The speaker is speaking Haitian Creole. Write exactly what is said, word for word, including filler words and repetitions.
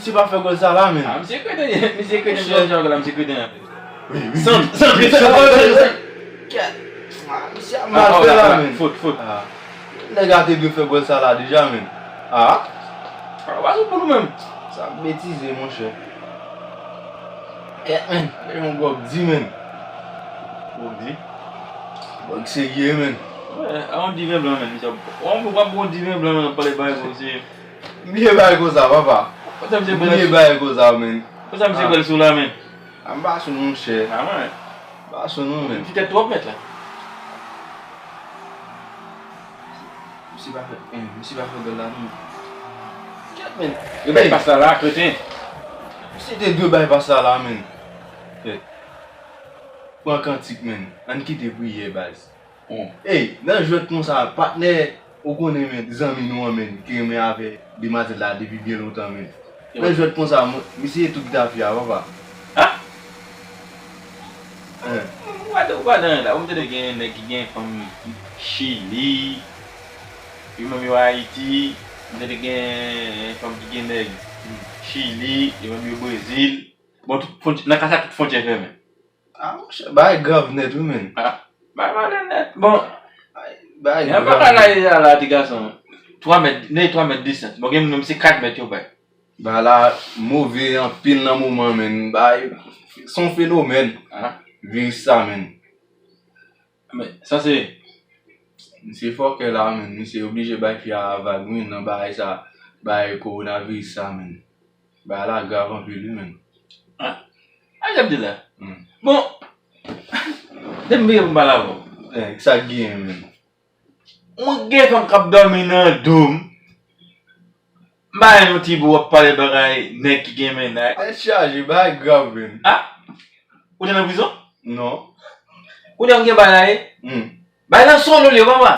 Misye pa fè gòl sa la, men. Ah, misye kreten, misye kreten, misye jwe la, misye kreten. San, san, kèt. Ah, misye ap mal fè la, men. Fot, fot. Nèg la te dwe fè gòl sa la deja, men. Ah. Ah, pa sou pou nou menm. Sa betize, monchè. Kèt, men. Yon gòb di, men. Gòb di. Gòb serye, men. Wè, a yon diven blan, men. Misye, w ap bon diven blan, men, pale bagay konsi. M bliye bagay konsa, papa. M bliye bagay konsa, men. Konsa misye pral sou la, men. Ah, m pa sou, monchè. Ah, men. M pa sou, non, men. Ti tèt twòp mèt la. Misye pa fè, eh, misye pa fè gòl la, non. Kèt, men. Yo bay pas la, la, kreten. Misye te dwe bay pas la, la, men. Kèt. Pran kantik, men. Ann kite priyè, baz. Ey, nan jwèt konsa, patnè, ou konnen, men, zanmi nou an, men, ki renmen avè demwazèl la depi byen lontan, men. Nan jwèt konsa, mwen, misye tou ki ta fè a, papa. Ah? Hein. Ou pa, ou pa nan la, ou tande gen nèg ki gen fanm Chili, yo menm yo Ayiti, ou tande gen fanm ki gen nèg Chili, yo menm yo Brezil. Bon, tout fwontyè, nan ka sa, tout fwontyè fèmen. Ah, monchè, bagay grav nèt, wi, men. Ah, bagay malè nèt. Bon, bagay grav. Bagay grav. Bagay la, la, ti gason. Twa mèt, ne twa mèt distans. Bon, gen moun menm se kat mèt yo bay. Bagay la move anpil nan moman, men. Bagay, se yon fenomèn. Ah. Viris sa, men. Men, sa se. Misye fòkè la, men. Misye oblije bay fi a vag, wi, nan bagay sa. Bagay kowonaviris sa, men. Bagay la grav anpil, wi, men. Ah. A, jan m di la. Hmm. Bon, depi m veye pou m pale avè w. Eh, sa k genyen, men? Mwen gen fanm k ap dòmi nan do m. M pa yon ti bout w ap pale bagay nèg ki gen mennaj. Tèt chaje, bagay grav, men. Ah? Ou te nan prizon? Non. Kounye a w gen bagay la ye? Hmm. Bagay nan solo li ye, papa.